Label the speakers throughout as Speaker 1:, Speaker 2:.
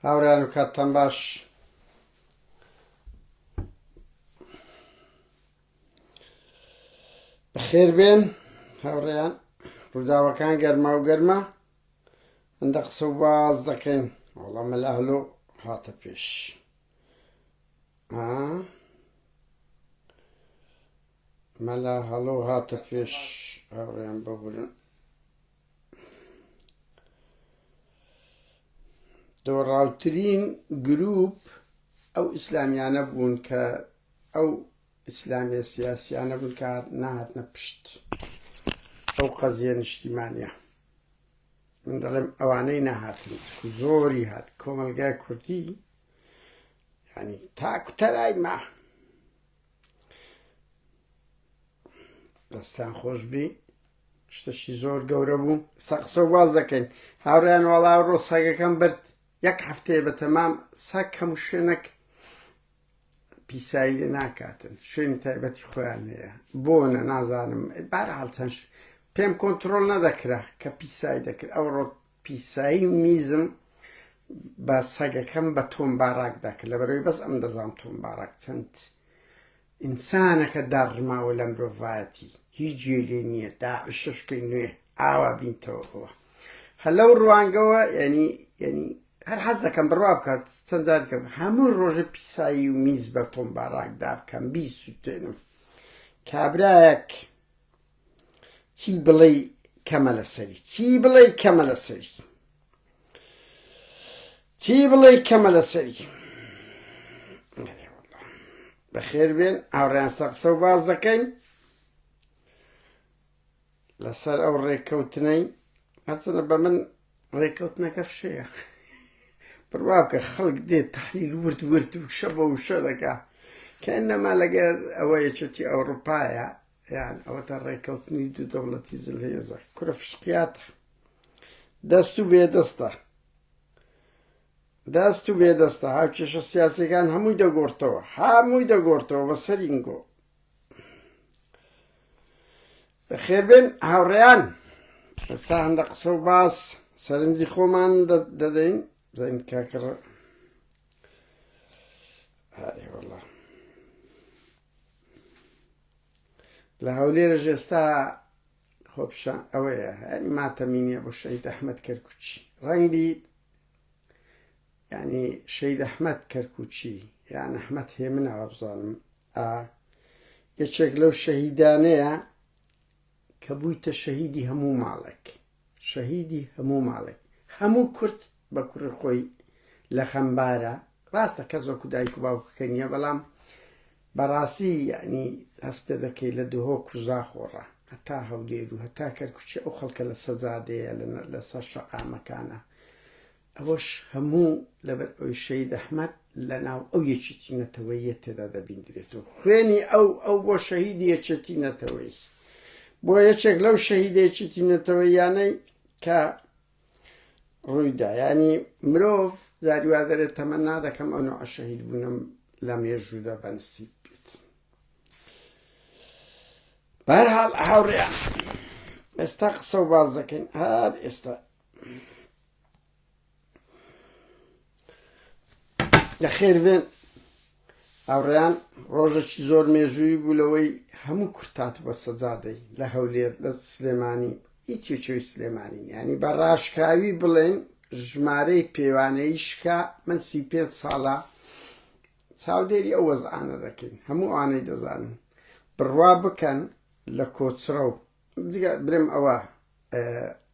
Speaker 1: هاوڕێیان و کاتتان باش. بەخێر بێن هاوڕێیان ڕووداوەکان گەرما و گەرمە هەندە قسە و باز دەکەین وەڵا مەلا هەلۆ هاتە پێش مەلا هەڵۆ هاتە پێش هاوڕێیان ببورن دۆڕاوترین گروپ ئەو ئیسلامیانە بوون کە ئەو ئیسلامیە سیاسیانە بوون کە نەهاتنە پشت ئەو قەزیە نیشتیمانە من دەڵێم ئەوانەی نەهاتن زۆری هات کۆمەلگای کوردی ینی تاکوتەرای ما دەستان خۆشبی شتەکی زۆر گەورە بوو ئستا قسە و باس دەکەین هاوڕێیان وەڵا ڕۆ سەگەکەم برد یەک هەفتەیە بە تەمام سەگ هەموو شوێنێک پیسایی لێ ناکاتن شوێنی تایبەتی خۆیان هەیە بۆنە نازانم بارحاڵ چەند پێم کۆنتترۆل نەدەکرا کە پیسایی دەکرد ئەو ڕۆ پیسایی میزم بە سەگەکەم بە تۆم باراک دەکرد لەبەرەوەی بەس ئەم دەزان تۆم باراک چەند ئینسانەکە داڕماوە لە مرۆڤایەتی هیچ جێ لێ نییە داعششکەی نوێ ئاوا بینتەوە ئەوە هەر لەو ڕوانگەوە یعنی یعنی هەر حەز دەکەم بڕوا بکات چەند جارکە هەموو ڕۆژە پیسایی و میز بە تۆم باراکدا بکەم بیسووتێنم کابرایەک چی بڵێی کەمە لەسەری چی بڵێی کەمە لەسەری چی بڵێی کەمە لەسەری بەخێر بێن هاوڕێیان سە قسە و باز دەکەین لەسەر ئەو ڕێککەوتنەی هەرچەنە بە من ڕێککەوتنەکە فشەیە بڕوا بکە خەڵک دێت تحلیل ورد ورد وشە بە وشە دەکا کە ئەنەما لەگەر ئەوە یەکێتی ئەوروپایە یان ئەوەتە ڕێککەوتنی دوو دەوڵەتی زلهێزە کورە فشقیاتە دەست و بێدەستە دەست و بێدەستە هاوکێشە سیاسەکان هەمووی دەگۆڕتەوە هەمووی دەگۆڕتەوە بە سەرینگۆ بەخێربێن هاوڕێیان ئێستا هەندە قسە و باس سەرنجی خۆمان دەدەین بزانین کاکە والله لە هەولێرش ئێستا خۆپشان ئەوەیە هەنی ماتەمینیە بۆ شەهید ئەحمەد کەرکوچی ڕەنگبی ینی شەید ئەحمەد کەرکوچی یان ئەحمەد هێمنەوە بزانم ئا یەکێک لەو شەهیدانەیە کە بوویتە شەهیدی هەموو ماڵێک شەهیدی هەموو ماڵێک هەموو کورد بە کوڕی خۆی لە خەمبارە ڕاستە کەس وەکو دایک و باوکەکە نییە بەڵام بەڕاستی یعنی هەست پێ دەکەی لە دهۆک و زاخۆڕە هەتا هەولێر و هەتا کەرکوچی ئەو خەڵکە لە سەجادەیە لەسەر شەقامەکانە ئەوەش هەموو لەبەر ئەوی شەهید ئەحمەد لەناو ئەو یەکێتی نەتەوەییە تێدا دەبیندرێت و خوێنی ئەو ئەو بۆ شەهیدی یەکێتی نەتەوەیی بۆ یەکێک لەو شەهیدە یەکێتی نەتەوەییانەی کە ڕوویدا ینی مرۆڤ جاری وا دەرێت تەمەنا دەکەم ئەو نوعە شەهید بوونم لە مێژوودا بەنسیب بێت بەهرحاڵ هاوڕێیان ئێستا قسە و باز دەکەین هەر ئێستا لەخێر بێن هاوڕێیان ڕۆژێکی زۆر مێژووی بوو لەوەی هەموو کورتات بە سەجادەی لە هەولێر لە سلێمانی هیچ چۆی سلێمانی ینی بە ڕاشکاوی بڵێن ژمارەی پێوانەیی شکا من پێ ساڵە چاودێری ئەو وەزعانە دەکەین هەموو ئەوانەی دەزانن بڕوا بکەن لە کۆچڕە و جگە برم ئەوە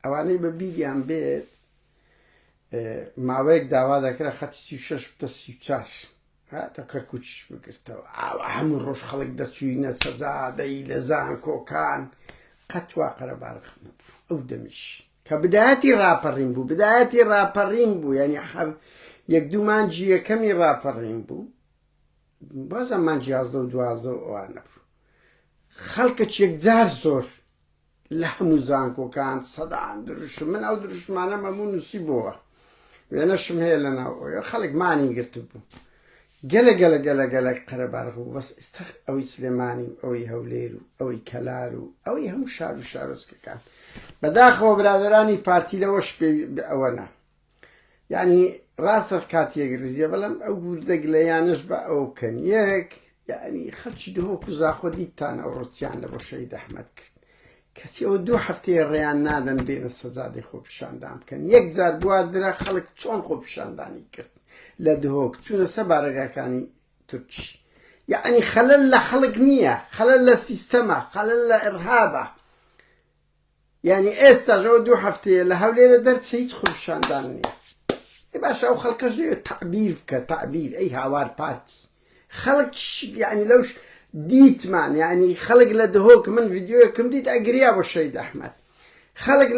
Speaker 1: ئەوانەی بە بیریان بێت ماوەیەک داوا دەکرا خەتی 36 بتە 34 هاتە کەرکوچیش بگرتەوە ئاوا هەموو ڕۆژ خەڵک دەچوینە سەجادەی لە زانکۆکان قەت وا قەرەباڵغ نەبوو ئەو دەمیش کە بدایەتی ڕاپەڕین بوو بدایەتی ڕاپەڕین بوو یعنی یەک دوو مانگی یەکەمی ڕاپەڕین بوو بازم مانگی یازدە و دوازدە و ئەوانە بوو خەڵکەکی یەکجار زۆر لە هەموو زانکۆکان سەدان دروشم من ئەو دروشمانەم هەموو نووسی بۆوە وێنەشم هەیە لە ناو ئەوێ خەڵک مانی گرتبوو گەلە گەلە گەلە گەلە قەرەبارغ بوو بەس ئێستا ئەوەی سلێمانی و ئەوەی هەولێر و ئەوەی کەلار و ئەوەی هەموو شار و شارۆچکەکان بەداخەوە برادرانی پارتی لەوەش پێ ئەوە نا. یعنی ڕاستە کات یەکڕیزیە بەڵام ئەو وردە گلەیانەش بە ئەو بکەن یەک یعنی خەڵکی دهۆک و زاخۆ دیتتان ئەو ڕۆچیان لە بۆ شەهید ئەحمەد کرد کەچی ئەوە دوو هەفتەیە ڕێیان نادەن بێنە سەجادەی خۆپیشاندان بکەن یەک جار بوار درا خەڵک چۆن خۆپیشاندانی کرد لە دهۆک چوونە سە بارەگاکانی تورکی یعنی خەلەل لە خەڵک نییە خەلەل لە سیستەمە خەلەل لە ئرهابە یانی ئێستاش ئەوە دوو هەفتەیە لە هەولێرە دەرچە هیچ خۆپیشاندان نییە ئێ باشە ئەو خەڵکەش لێ تەعبیر بکە تەعبیر ئەی هاوار پارتی خەڵک یعنی لەوش دیتمان یعنی خەڵک لە دهۆک من ڤیدیۆیەکم دیت ئەگریا بۆ شەهید ئەحمەد خەڵک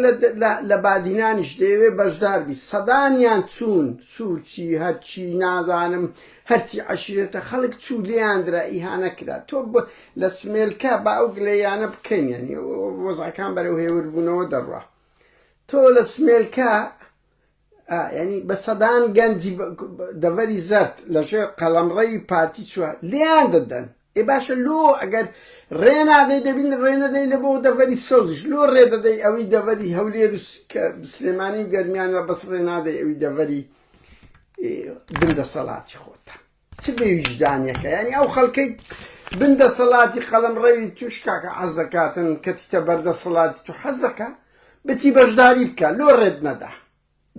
Speaker 1: لە بادینانیش دەیەوێ بەشدار بی سەدانیان چوون سوورچی هەرچی نازانم هەرچی عەشیرەتە خەڵک چوو لێیان درا ئیهانە کرا تۆ لە سمێلکە با ئەو گلەیانە بکەین یانی وەزعەکان بەرەو هێوربوونەوە دەڕوا تۆ لە سمێلکە ینی بە سەدان گەنجی دەڤەری زەرد لەژێر قەڵەمڕەوی پارتی چووە لێیان دەدەن ئێ باشە لۆ ئەگەر ڕێ نادەی دەبین ڕێ نەدەی لە بۆ دەڤەری سەوزیش لۆ ڕێ دەدەی ئەوی دەڤەری هەولێر و سلێمانی و گەرمیانە بەس ڕێ نادەی ئەوی دەڤەری بن دەسەڵاتی خۆتە چ بێ ویژدانیەکە یعنی ئەو خەڵکەی بن دەسەڵاتی قەڵەم ڕەوی توش کاکە حەز دەکاتن کە چیتە بەر دەسەڵاتی تو حەز دەکا بچی بەشداری بکە لۆ ڕێت نەدا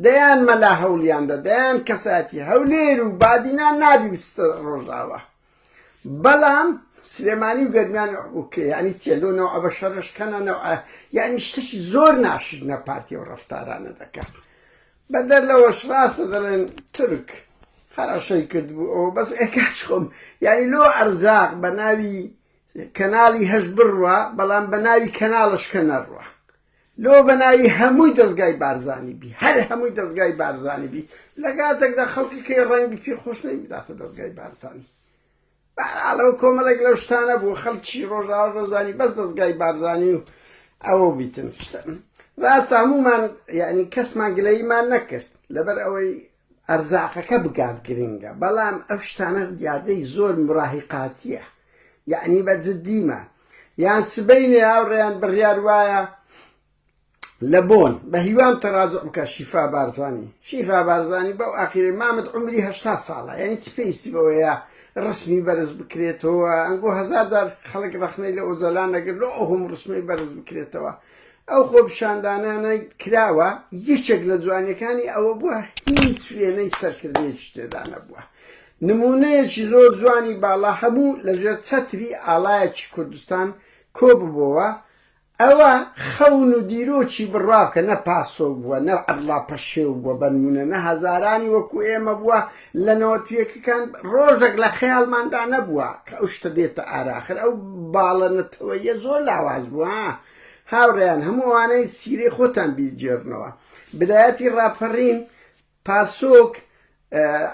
Speaker 1: دەیان مەلا هەوڵیاندا دەیان کەساتی هەولێر و بادینان نابی بچتە ڕۆژاوا بەڵام سلێمانی و گەرمیان okay یعنی چیە لۆ نەوە بە شەرشکەنە نەوە یعنی شتێکی زۆر ناشرینە پارتی و ڕفتارانە دەکات بەدەر لەوەش ڕاستە دەڵێن تورک هەڕەشەی کردبوو ئەوە بەس ئێکاش خۆم یعنی لۆ ئەرزاق بە ناوی کەناڵی هەش بڕوا بەڵام بە ناوی کەناڵش کە نەڕوا لۆ بە ناوی هەمووی دەستگای بارزانی بی هەر هەمووی دەستگای بارزانی بی لە کاتێکدا خەڵکی کەی ڕەنگی پێ خۆش نەبی بداتە دەستگای بارزانی بەهەرحاڵ ئەوە کۆمەڵێک لەو شتانە بوو خەڵکی ڕۆژاوا دەزانی بەس دەستگای بارزانی و ئەوە بیتن شتە ڕاستە هەمومان یعنی کەسمان گلەیمان نەکرد لەبەر ئەوەی ئەرزاقەکە بگات گرنگە بەڵام ئەو شتانە دیاردەی زۆر مراهیقاتیە یعنی بە جدیمە یان سبەینێ هاوڕێیان بڕیار وایە لە بۆن بە هیوام تەراجع بکە شیفا بارزانی شیفا بارزانی بەو ئاخیرەی مامت عومری 80 ساڵە یعنی چ پێویستی بەوەیە ڕسمی بەرز بکرێتەوە ئەنگۆ هەزار جار خەڵک ڕەخنەی لە ئۆجەلان دەگرت لۆ ئەو هەموو ڕسمەی بەرز بکرێتەوە ئەو خۆپیشاندانانە کراوە یەکێک لە جوانیەکانی ئەوە بووە هیچ وێنەی سەرکردەیەکی تێدا نەبووە نمونەیەکی زۆر جوانی باڵا هەموو لەژێر چەتری ئاڵایەکی کوردستان کۆ ببۆوە ئەوە خەون و دیرۆکی بڕوا بکە نە پاسۆک بووە نە عەبدوڵا پەشێو بووە بەنمونە نە هەزارانی وەکو ئێمە بووە لە نەوەتویەکەکان ڕۆژێک لە خەیاڵماندا نەبووە کە ئەو شتە دێتە ئاراخر ئەو باڵە نەتەوەیە زۆر لاواز بووە هاوڕێیان هەموو ئەوانەی سیرەی خۆتان بیرگێڕنەوە بدایەتی ڕاپەڕین پاسۆک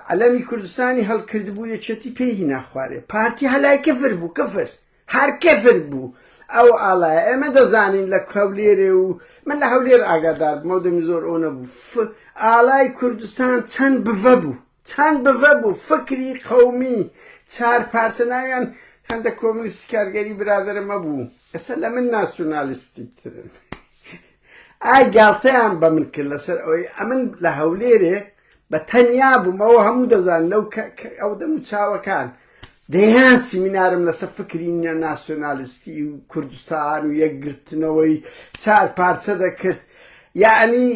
Speaker 1: عەلەمی کوردستانی هەڵکردبوو یەکێتی پێی هینا خوارێ پارتی هەلای کفر بوو کفر هەر کفر بوو ئەو ئاڵایە ئێمە دەزانین لە هەولێرێ و من لە هەولێر ئاگادار بووم دەمی زۆر ئەو نەبوو ئاڵای کوردستان چەند بڤە بوو چەند بڤە بوو فکری قەومی چار پارچە ناویان هەندە کۆمنیستی کارگەری برادەرم هەبوو ئێستا لە من ناسیۆنالیستی ترن ئای گاڵتەیان بە من کرد لەسەر ئەوەی ئەمن لە هەولێرێ بە تەنیا بووم ئەوە هەموو دەزان لەو ئەو دەم و چاوەکان دەیان سیمینارم لەسەر فکری ناسیۆنالیستی و کوردستان و یەکگرتنەوەی چار پارچە دەکرد یعنی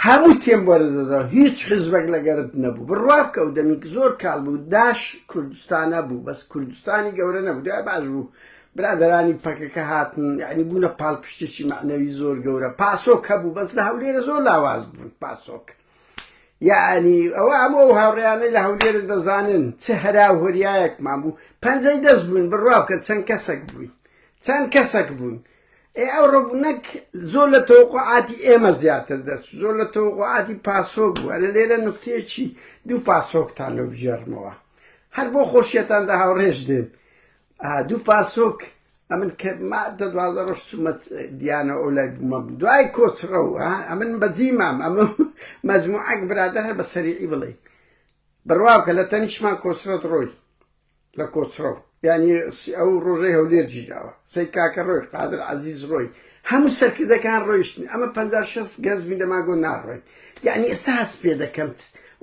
Speaker 1: هەموو تێم وەرەدەدا هیچ حزبێک لەگەرت نەبوو بڕوا بکە و دەمیک زۆر کاڵ بوو داش کوردستانە بوو بەس کوردستانی گەورە نەبوو دوای باش بوو برادەرانی پەکەکە هاتن یعنی بوونە پاڵپشتێکی مەعنەوی زۆر گەورە پاسۆک هەبوو بەس لە هەولێرە زۆر لاواز بوون پاسۆک یعنی ئەوە هەموو ئەو هاوڕێیانەی لە هەولێرن دەزانن چ هەرا و هۆریایەکمان بوو پەنجەی دەست بووین بڕوا بکە چەند کەسێک بووین چەند کەسێک بوون ئێ ئەوڕۆ نەک زۆر لە تەوەقوعاتی ئێمە زیاتر دەرچوو زۆر لە تەوەقوعاتی پاسۆک بوو ئەرە لێرە نوکتەیەکی دوو پاسۆکتان لۆ بگێڕمەوە هەر بۆ خۆشیەتان دە هاوڕێش دێن دوو پاسۆک ئەمن کە مادە 12 ڕۆژ چوومە دیانە ئەو لای بوومە دوای کۆچڕەو ئەمن بەجی مام ئەمە مەجموعەک برادەر هەر بە سەریعی بڵێ بڕوا بکە لە تەنیشمان کۆسرەت ڕۆی لە کۆچڕەو یعنی ئەو ڕۆژەی هەولێر گیراوە سەید کاکە ڕۆی قادر عەزیز ڕۆی هەموو سەرکردەکان ڕۆیشتن ئەمە 50 60 گەنج بووین دەمانگۆ ناڕۆین یعنی ئێستا هەست پێ دەکەم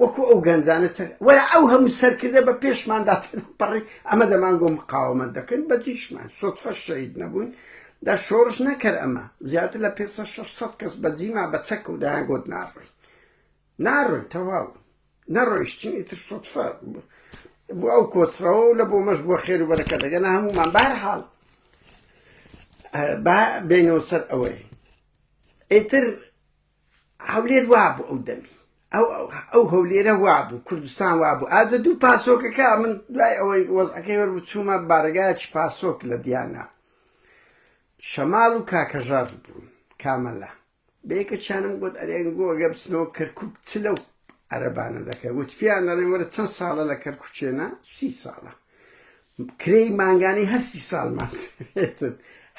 Speaker 1: وەکو ئەو گەنجانە چەک وەرە ئەو هەموو سەرکردە بە پێشماندا تێدەپەڕی ئەمە دەمانگۆ مقاومەت دەکەن بەجیشمان سۆتفە شەهید نەبووین دا شۆڕش نەکەر ئەمە زیاتر لە 500 600 کەس بەجیما بە چەک و دایان گۆت ناڕۆین ناڕۆین تەواو نەڕۆیشتین ئیتر سوتفە بۆ ئەو کۆچڕەوە و لە بۆ مەش بۆ خێر و بەرەکە دەگەنە هەمومان بارحاڵ با بینەوە سەر ئەوەی ئیتر هەولێر وابوو ئەو دەمی ئەو ئەو هەولێرە وابوو کوردستان وابوو ئادە دوو پاسۆکەکە من دوای ئەوەی وەزعەکەی وەربوو چوومە بارەگایەکی پاسۆک لە دیانا شەماڵ و کاکەژار بوون کامەلا بە یەکەکیانم گوت ئەرێ گۆ ئەگەر بچنەوە کەرکوک چ لەو عەرەبانە دەکە وت پێیان دەڵێن وەرە چەند ساڵە لە کەرکوچێنە سی ساڵە کرێی مانگانەی هەر سی ساڵمان دەبێتن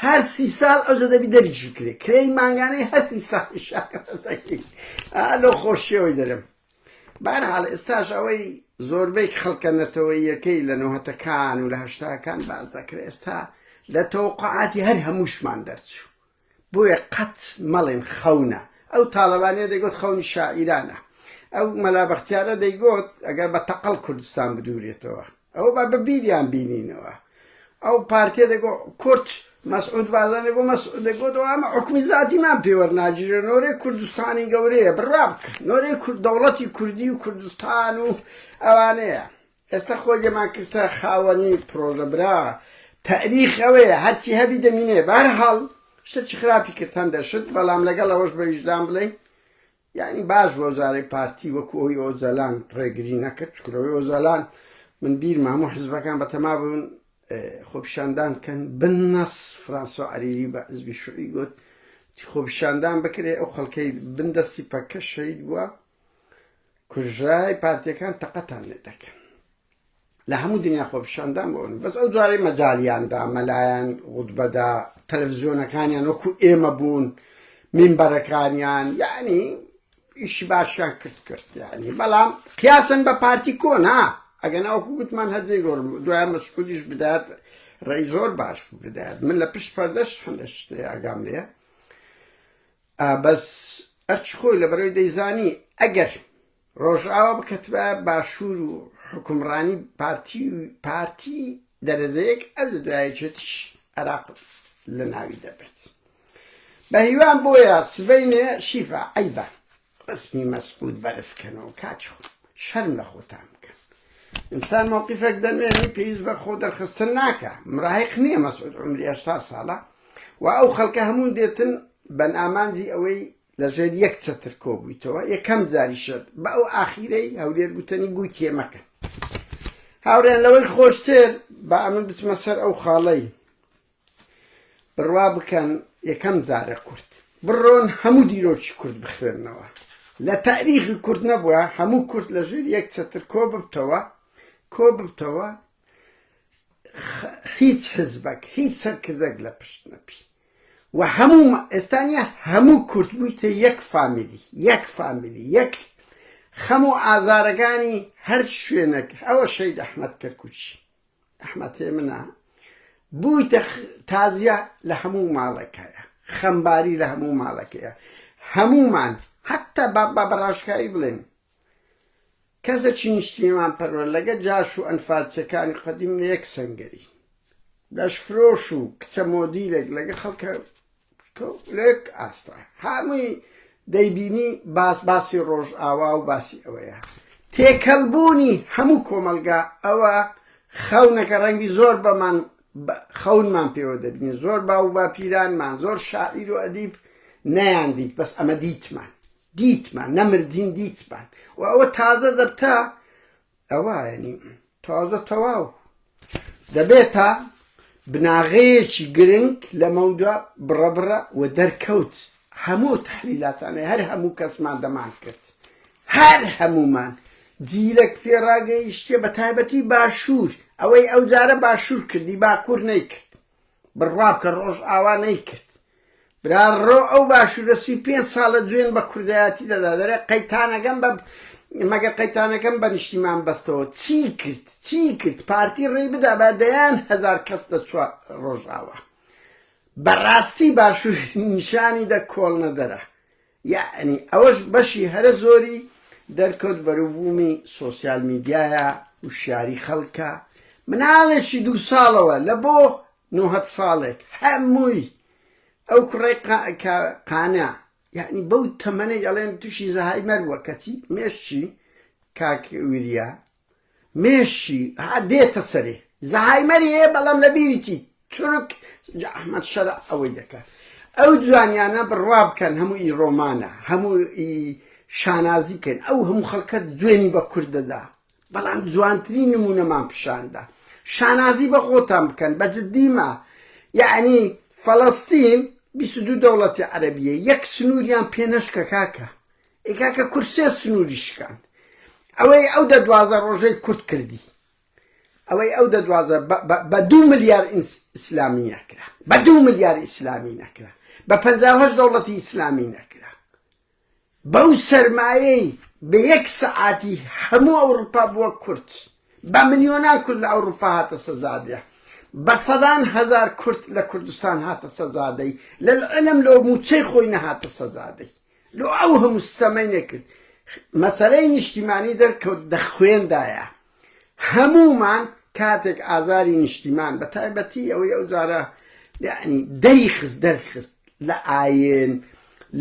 Speaker 1: هەر سی ساڵ ئەوجە دەبی دەریش بکرێ کرێی مانگانەی هەر سی ساڵیش دەکەین لەو خۆشیەوەی دەرم بەهەرحاڵ ئێستاش ئەوەی زۆربەی خەڵکە نەتەوەییەکەی لە نۆهەتەکان و لە هەشتاکان باس دەکرێت ئێستا لە تەوەقعاتی هەر هەمووشمان دەرچوو بۆیە قەت مەڵێن خەونە. ئەو تاڵەبانیە دەیگۆت خەونی شاعیرانە. ئەو مەلا بەختیارە دەیگۆت ئەگەر بە تەقەڵ کوردستان بدورێتەوە. ئەوە با بە بیریان بینینەوە. ئەو پارتیە دەگۆ کورد مەسعود بارزانی دەگۆ مەسعود دەگۆت ئەوە ئەمە حوکمی زاتیمان پێ وەرناگیرێ نۆرەی کوردستانی گەورەیە بڕوا بکە نۆرەی کورد دەوڵەتی کوردی و کوردستان و ئەوانەیە. ئێستا خۆی لێمان کردە خاوەنی پرۆژە برا تەئریخ ئەوەیە هەرچی هەبی دەمینێ بەهەرحاڵ شتێکی خراپی کرد هەندە شت بەڵام لەگەڵ ئەوەش بە ویژدان بڵێین یعنی باش بۆ جارەی پارتی وەکو ئەوی ئۆجالان ڕێگری نەکرد چکرەوەی ئۆجالان من بیرمە هەموو حزبەکان بەتەما بوون خۆپیشاندان بکەن بنەس فرانسۆ عەریری بە حزبی شوعی گوت خۆپیشاندان بکرێ ئەو خەڵکەی بن دەستی پەکە شەهید بووە کوژرای پارتیەکان تەقەتان لێ دەکەن لە هەموو دنیا خۆپیشاندان بۆن بەس ئەو جارەی مەجالیاندا مەلایان غوتبەدا تەلەڤزیۆنەکانیان وەکو ئێمە بوون مینبەرەکانیان یعنی ئیشی باشیان کرد کرد یعنی بەڵام قیاسن بە پارتی کۆن ها ئەگەر ناوەکو گوتمان هەرجێ گۆڕ دوای مەسعودیش بدات ڕێی زۆر باش بدات من لە پشت پەردەش هەندە شتێ ئاگام لێ بەس ئەرکی خۆی لەبەرەوەی دەیزانی ئەگەر ڕۆژئاوا بکەتبایە باشوور و حوکمڕانی پارتی پارتی دەرەجەیەک ئەو دوای یەکێتیش عێراق لە ناوی دەبرد بە هیوام بۆیە سبەینێ شیفا عەیبە ڕسمی مەسعود بەرزکەنەوە کاکی خۆم شەرم لە خۆتان بکەن ئینسان مەوقیفێک دەنوێنی پێویست بە خۆ دەرخستن ناکە مراهق نییە مەسعود عمری 80 ساڵە و ئەو خەڵکە هەموو دێتن بەن ئامانجی ئەوەی لەژێر یەک چەتر کۆبوویتەوە یەکەم جاریشت بە ئەو ئاخیرەی هەولێر گوتەنی گوی تێمەکەن هاوڕێن لەوەی خۆشتر با ئەمن بچمە سەر ئەو خاڵەی بڕوا بکەن یەکەم جارە کورد بڕۆن هەموو دیرۆکی کورد بخوێننەوە لە تاریخی کورد نەبووە هەموو کورد لە ژێر یەک چەتر کۆ ببتەوە کۆ ببتەوە هیچ حزبەک هیچ سەرکردێک لە پشت نەبی و هەموو ئێستانە هەموو کورد بوویتە یەک فامیلی یەک فامیلی یەک خەم و ئازارەکانی هەر شوێنێک ئەوە شەید ئەحمەد کەرکوچی ئەحمەد هێمنە بوویتە تازیە لە هەموو ماڵێک هەیە خەمباری لە هەموو ماڵەکەیە هەمومان حتا با با بەڕاشکاوی بڵێن کەسێکی نیشتیمان پەروەر لەگە جاش و ئەنفالچەکانی قەدیم لە یەک سەنگەری لەشفرۆش و کچە مۆدیلێک لەگە خەڵکە لەک ئاستا هەمووی دەیبینی باس باسی ڕۆژئاوا و باسی ئەوەیە تێکەڵبوونی هەموو کۆمەلگا ئەوە خەونەکە ڕەنگی زۆر بەمان خەونمان پێوە دەبینی زۆر باو و باپیرانمان زۆر شاعیر و ئەدیب نەیان دیت بەس ئەمە دیتمان دیتمان نەمردین دیتمان و ئەوە تازە دەبتە ئەوە یانی تازە تەواو دەبێتە بناغەیەکی گرنگ لەمەودا بڕە بڕە و دەرکەوت هەموو تحلیلاتانە هەر هەموو کەسمان دەمان کرد هەر هەمومان جیلەک پێڕاگەیشتێ بە تایبەتی باشوور ئەوەی ئەو جارە باشوور کردی باکوور نەیکرد بڕوا بکە ڕۆژئاوا نەیکرد برا ڕۆ ئەو باشوورە 35 ساڵە جوێن بە کوردایەتی دەدا دەرێ قەیتانەکەم بە مەگەر قەیتانەکەم بە نیشتیمان بەستەوە چی کرد چی کرد پارتی ڕێی بدا بە دەیان هەزار کەس دەچوە ڕۆژئاوا. بەڕاستی باشوور نیشانی دە کۆڵنەدەرە یەعنی ئەوەش بەشی هەرە زۆری دەرکەوت بەروبوومی سۆسیال میدیایە وشیاری خەڵکە مناڵێکی دوو ساڵەوە لە بۆ نۆهەد ساڵێک هەمووی ئەو کوڕەی قانع یەعنی بەو تەمەنەی ئەڵێن تووشی زەهایمەر بووە کەچی مێشکی کاک ویریا مێشی ها دێتە سەرێ زەهایمەری هەیە بەڵام لە بیریتی تورک جا ئەحمەد شەرع ئەوەی دەکات ئەو جوانیانە بڕوا بکەن هەموو ئی ڕۆمانە هەموو ئی شانازی بکەن ئەو هەموو خەڵکە جوێنی بە کورد دەدا بەڵام جوانترین نمونەمان پیشاندا شانازی بە خۆتان بکەن بە جدیمە یعنی فەڵەستین 22 دەوڵەتی عەرەبیە یەک سنووریان پێ نەشکە کاکە ئێ کاکە کورد سێ سنووری شکاند ئەوەی ئەو دە 12 ڕۆژەی کورد کردی ئەوەی ئەو دە 12 بە دوو ملیار ئیسلامی نەکرا بە دوو ملیار ئیسلامی نەکرا بە 58 دەوڵەتی ئیسلامی نەکرا بەو سەرمایەی بە یەک سەعاتی هەموو ئەوروپا بووە کورد بە ملیۆنان کورد لە ئەوروپا هاتە سەجادە بە سەدان هەزار کورد لە کوردستان هاتە سەجادەی لەلعلم لۆ موچەی خۆی نەهاتە سەجادەی لۆ ئەو هەموو ستەمەی نەکرد مەسەلەی نیشتیمانی دەرکەوت دە خوێندایە هەموومان کاتێک ئازاری نیشتیمان بە تایبەتی ئەوەی ئەو جارە یعنی دەری خست دەرخست لە ئاین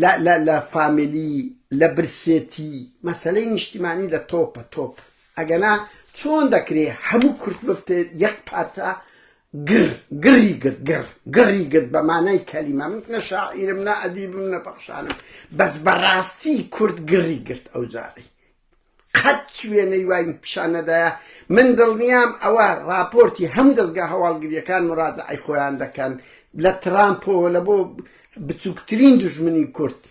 Speaker 1: لە لە لە فامیلی لە برسێتی مەسەلەی نیشتیمانی لە تۆپە تۆپ ئەگەنا چۆن دەکرێ هەموو کورد ببتێت یەک پارچە گڕ گڕی گرت گڕ گڕی گرت بە مانای کەلیمە من نە شاعیرم نە ئەدیبم نە پەخشانم بەس بەڕاستی کورد گڕی گرت ئەو جارەی قەت وێنەی وای پیشان نەدایە من دڵنیام ئەوە راپۆرتی هەموو دەستگا هەواڵگریەکان مراجعەی خۆیان دەکەن لە ترامپەوە لە بۆ بچووکترین دژمنی کورد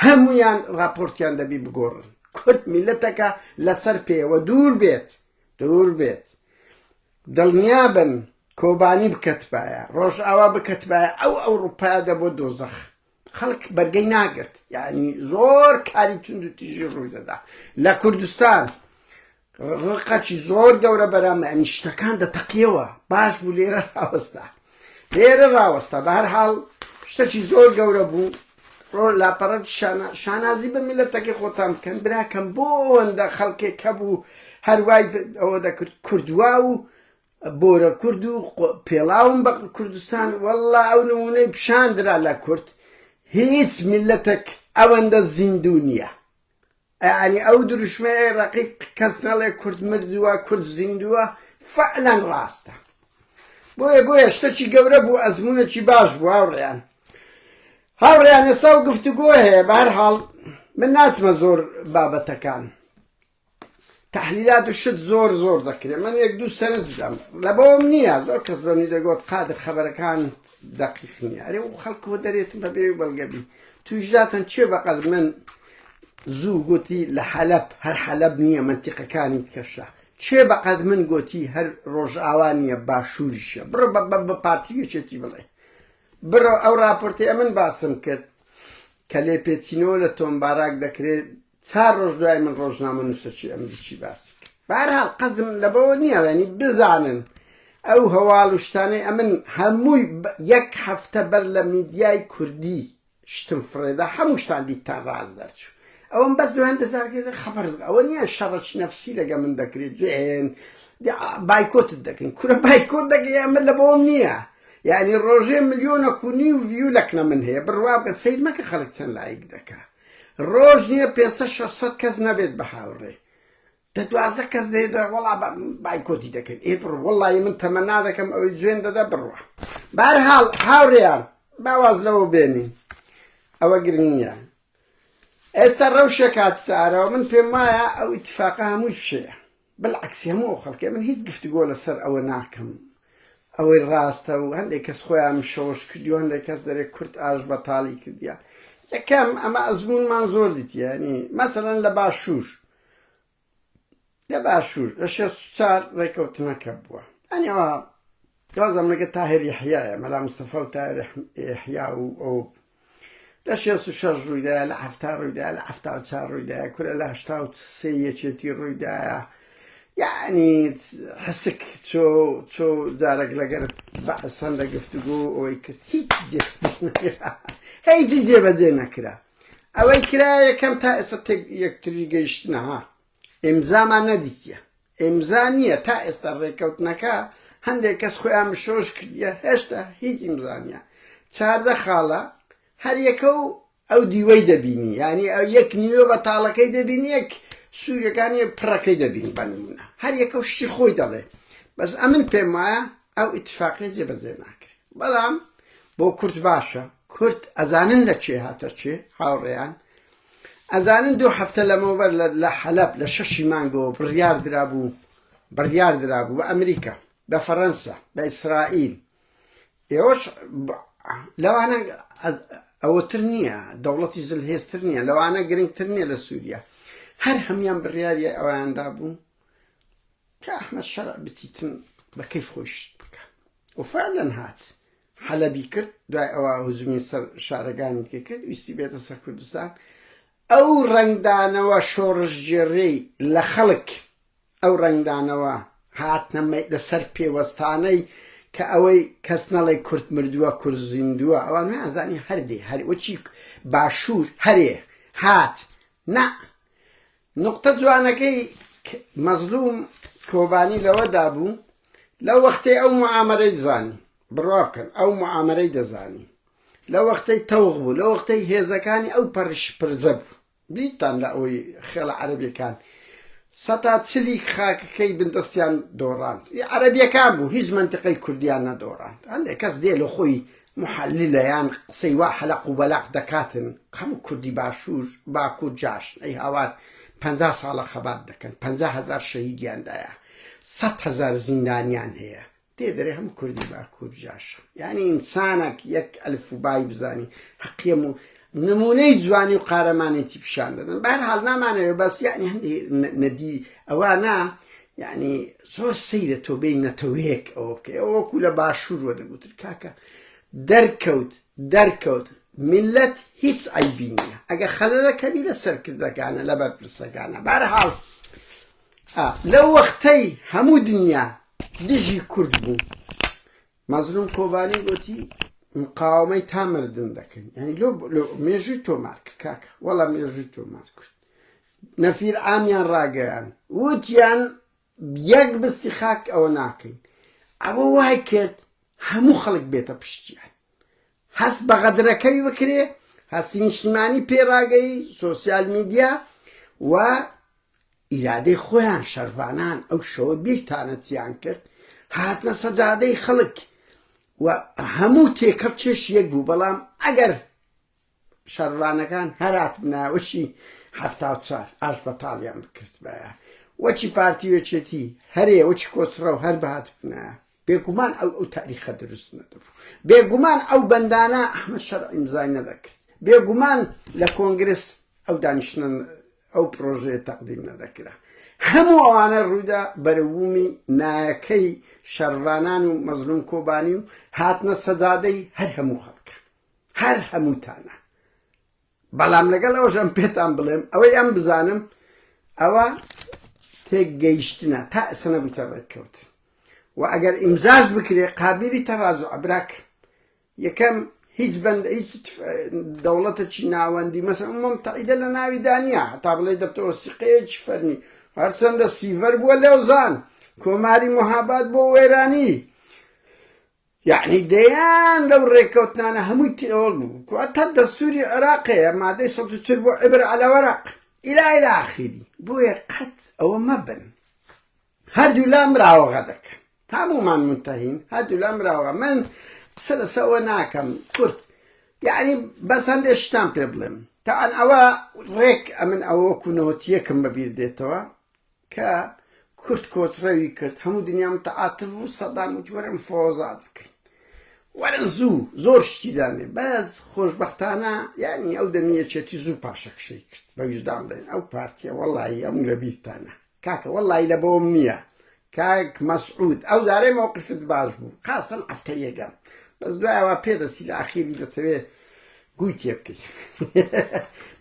Speaker 1: هەمویان راپۆرتیان دەبی بگۆڕن کورد میلەتەکە لەسەر پێوە دوور بێت دوور بێت دڵنیابن کۆبانی بکەتبایە ڕۆژئاوا بکەتبایە ئەو ئەوڕوپایە دەبووە دۆزەخ خەڵک بەرگەی ناگرت یعنی زۆر کاری توند و تیژی ڕووی دەدا لە کوردستان ڕقەکی زۆر گەورە بەرامە ئەنی شتەکان دەتەقیەوە باش بوو لێرە ڕاوەستا لێرە ڕاوەستا بە هەر حاڵ شتەکی زۆر گەورە بوو ڕۆ لاپەڕە شانازی بە میلەتەکەی خۆتان بکەن براکەم بۆ ئەوەندە خەڵکێک هەبوو هەروای ئەوە دەکرد کوردوا و بۆرە کورد و پێڵاوم بە کوردستان والله ئەو نمونەی پیشان درا لە کورد هیچ میلەتێک ئەوەندە زیندوو نییە یەعنی ئەو دروشمەی ڕەقیب کەس نەڵێ کورد مردووە کورد زیندووە فعلا ڕاستە بۆیە بۆیە شتەکی گەورە بوو ئەزمونێکی باش بوو هاوڕێیان هاوڕێیان ئێستا و گفتوگۆ هەیە بە هەر حاڵ من ناچمە زۆر بابەتەکان تحلیلات و شت زۆر زۆر دەکرێت من یەک دوو سەرنج بدەم لە بەوەم نییە زۆر کەس بەمنی دەگوت قادر خەبەرەکان دەقیق نییە ئەرێ و خەڵکەوە دەرێتن بە بێ بەڵگەبی تویشداتن چێ بەقەد من زوو گوتی لە حەلەب هەر حەلەب نییە مەنتیقەکانی تکەشە چێ بەقەد من گوتی هەر ڕۆژئاوا نییە باشووریشە بڕۆ بە پارتی یەکێتی بڵێ بڕۆ ئەو راپۆرتی ئەمن باسم کرد کە لێپێچینەوە لە تۆم باراک دەکرێت چار ڕۆژ دوای من ڕۆژنامە نووسەکی ئەمریکی باسی کرد بەهەرحاڵ قەزم لەبەوە نییە ینی بزانن ئەو هەواڵ و شتانەی ئەمن هەمووی یەک هەفتە بەر لە میدیای کوردی شتم فڕێدا هەموو شتان دیتتان ڕاست دەرچوو ئەوەم بەس لە هەندە زارگەدر خەبەر ئەوە نییە شەڕەکی نەفسی لەگە من دەکرێت جێن بایکۆتت دەکەین کورە بایکۆت دەکەی ئەمە لە بۆم نییە یعنی ڕۆژێ ملیۆنەک و نیو view لەکنە من هەیە بڕوا بکەن سەیر مەکە خەڵک چەند لایک دەکا ڕۆژ نییە 500 600 کەس نەبێت بە هاوڕێ دە 12 کەس دێ دە وەڵا بایکۆتی دەکەن ئێ بڕ وەڵی من تەمەنا دەکەم ئەوەی جوێن دەدا بڕوا بارحاڵ هاوڕێیان باواز لەوە بێنین ئەوە گرنگ نییە ئێستا ڕەوشێک هاتتە ئاراوە من پێم وایە ئەو ئیتفاقە هەمووی فشەیە بالعکسی هەموو ئەو خەڵکێ من هیچ گفتگۆ لەسەر ئەوە ناکەم ئەوەی ڕاستە و هەندێک کەس خۆیان مشەوەش کردی و هەندێک کەس دەرێ کورد ئاش بەتاڵی کردیە یەکەم ئەمە ئەزمونمان زۆر دیتیە ینی مەسەلەن لە باشوور لە باشوور لە 64 ڕێکەوتنەکە بووە ئەنی ئەوە دوازم لەگە تاهر یحیایە مەلا مستەفا و تاهر یحیا و ئەو لە 66 ڕوویدایە لە 70 ڕوویدایە لە 74 ڕوویدایە کورە لە 83 یەکێتی ڕوویدایە. یعنی حسک چۆ چۆ جارێک لەگەر بەعس هەندە گفتوگۆ ئەوەی کرد هیچ جێ هیچی جێبەجێ نەکرا ئەوەی کرا یەکەم تا ئێستا تێک یەکتری گەیشتنە ها ئیمزامان نەدیتە ئیمزا نییە تا ئێستا ڕێککەوتنەکە هەندێک کەس خۆیان مشۆش کردیە هێشتا هیچ ئیمزا نییە 14 خاڵە هەر یەکە و ئەو دیوەی دەبینی یانی ئەو یەک نیوە بەتاڵەکەی دەبینی یەک سوورەکانی پڕەکەی دەبینی بە نمونە هەر یەکە و شتی خۆی دەڵێ بەس ئەمن پێم وایە ئەو ئیتفاقیە جێبەجێ ناکرێت بەڵام بۆ کورد باشە کورد ئەزانن لە چێ هاتە چێ هاوڕێیان ئەزانن دوو هەفتە لەمەوبەر لە حەلەب لە شەشی مانگەوە بڕیار درابوو بڕیار درابوو بە ئەمریکا بە فەرەنسا بە ئیسرائیل ئێوەش لەوانە ئەوەتر نییە دەوڵەتی زلهێزتر نییە لەوانە گرنگتر نییە لە سووریا هەر هەمان بڕیاری ئەویاندا بوو کە ئەحمەد شەرع بچیتن بە کەیف خۆشت بکە و فعلا هات حەلەبی کرد دوای ئەوە هجومی سەر شارەکانی دیکە کرد ویستی بێتە سەر کوردستان ئەو ڕەنگدانەوە شۆڕشگێڕیی لە خەڵک ئەو ڕەنگدانەوە هاتنە لەسەر پێوەستانەی کە ئەوەی کەس نەڵێ کورد مردووە کورد زیندووە ئەوان نازانی هەر دێ هەر وەچی باشوور هەرێ هات نا نقطە جوانەکەی مەزلوم کۆبانی لەوەدا بوو لەو وەختەی ئەو معامەرەی زانی بڕوا بکەن ئەو معامەرەی دەزانی لە وەختەی تەوق بوو لە وەختەی هێزەکانی ئەو پەڕی شپرزە بوو بیرتان لە ئەوەی خێڵە عەرەبیەکان سەتا چلی خاکەکەی بندەستیان دۆڕاند ئی عەرەبیەکان بوو هیچ مەنتیقەی کوردیان نەدۆڕاند هەندێک کەس دێ لە خۆی محللە یان قسەی وا حەلەق و بەلەق دەکاتن هەموو کوردی باشوور باکوور جاشن ئەی هاوار 50 ساڵە خەبات دەکەن 50 هەزار شەهیدیان دایە 100 هەزار زیندانیان هەیە تێ دەرێ هەموو کوردی باکوور جاشە یعنی ئینسانەک یەک ئەلف و بای بزانی حەقیەم و نمونەی جوانی و قارەمانێتی پیشان دەدەن بەهەرحاڵ نامانەوێ بەس یعنی هەندێ نەدی ئەوە نا یعنی زۆر سەیرە تۆ بێی نەتەوەیەک ئەوە بکەی ئەوە وەکو لە باشوور وە دەگوتر کاکە دەرکەوت دەرکەوت میلەت هیچ عەیبی نییە ئەگە خەلەلەکەبی لە سەرکردەکانە لە بەرپرسەکانە بەهەرحاڵ لەو وەختەی هەموو دنیا دژی کورد بوو مەزلوم کۆبانی گوتی مقاومەی تا مردن دەکەین یعنی لۆ مێژووی تۆمار کرد کاکە وەڵا مێژووی تۆمار کرد نەفیر عامیان ڕاگەیان وتیان یەک بستی خاک ئەوە ناکەین ئەوە وای کرد هەموو خەڵک بێتە پشتیان هەست بە غەدرەکەی بکرێ هەستی نیشتیمانی پێ ڕاگەی سۆسیال میدیا و ئیرادەی خۆیان شەرڤانان ئەو شەوە بیرتانە چیان کرد هاتنە سەجادەی خەڵک و هەموو تێکەڵ چێش یەک بوو بەڵام ئەگەر شەڕڤانەکان هەرات بناوەشی 74 ئاش بەتاڵیان بکردبایە وەچی پارتی وێچێتی هەرێ وەچی کۆچڕەو هەر بهات بنایە بێگومان ئەو ئەو تاریخە دروست نەدەبوو بێگومان ئەو بەندانە ئەحمەد شەرع ئیمزای نەدەکرد بێگومان لە کۆنگرس ئەو دانیشتنە ئەو پرۆژەیە تەقدیم نەدەکرا هەموو ئەوانە ڕوویدا بەرەوومی نایەکەی شەڕڤانان و مەزلوم کۆبانی و هاتنە سەجادەی هەر هەموو خەڵکە هەر هەمووتانە بەڵام لەگەڵ ئەوەش ئەم پێتان بڵێم ئەوەی ئەم بزانم ئەوە تێگەیشتنە تا ئێستا نەبوویتە ڕێککەوت و ئەگەر ئیمزاش بکرێ قابلی تەرازو ئەبراک یەکەم هیچ بەند هیچ دەوڵەتەکی ناوەندی مەسە ممتعیدە لە ناوی دانیە هەتا بڵێ دەبتەوە سیقەیەکی فەرمی هەرچەندە سیڤەر بووە لەوزان کۆماری مهاباد بۆ وێرانی یەعنی دەیان لەو ڕێککەوتنانە هەمووی تێوەڵ بوو کوا تا دەستوری عێراق هەیە مادەی 140 بۆ عبر على ورق إلى إلى آخره بۆیە قەت ئەوە مەبن هەردوو لا مراوەغە دەکەن هەموومان منتەهین هەردوو لا مراوەغە من قسە لەسەر ئەوە ناکەم کورت یعنی بەس هەندێک شتان پێ بڵێم تاوان ئەوە ڕێک ئەمن ئەوە وەکو نۆتیەکم بەبیر دێتەوە کە کورد کۆچڕەوی کرد هەموو دنیا متعاتف بوو سەدام وتی وەرن مفاوەزات بکەین وەرن زوو زۆر شتی دانێ بەس خۆشبەختانە یعنی ئەو دەمی یەکێتی زوو پاشەکشەی کرد بە ویژدان بڵێن ئەو پارتیە وەڵی ئەم لە بیرتانە کاکە وەڵی لە بۆم نییە کاک مەسعود ئەو جارەی مەوقفت باش بوو خاستن هەفتە یەکەم بەس دوایەوە پێدەچی لە ئاخیری دەتەوێ گوی تێ بکەی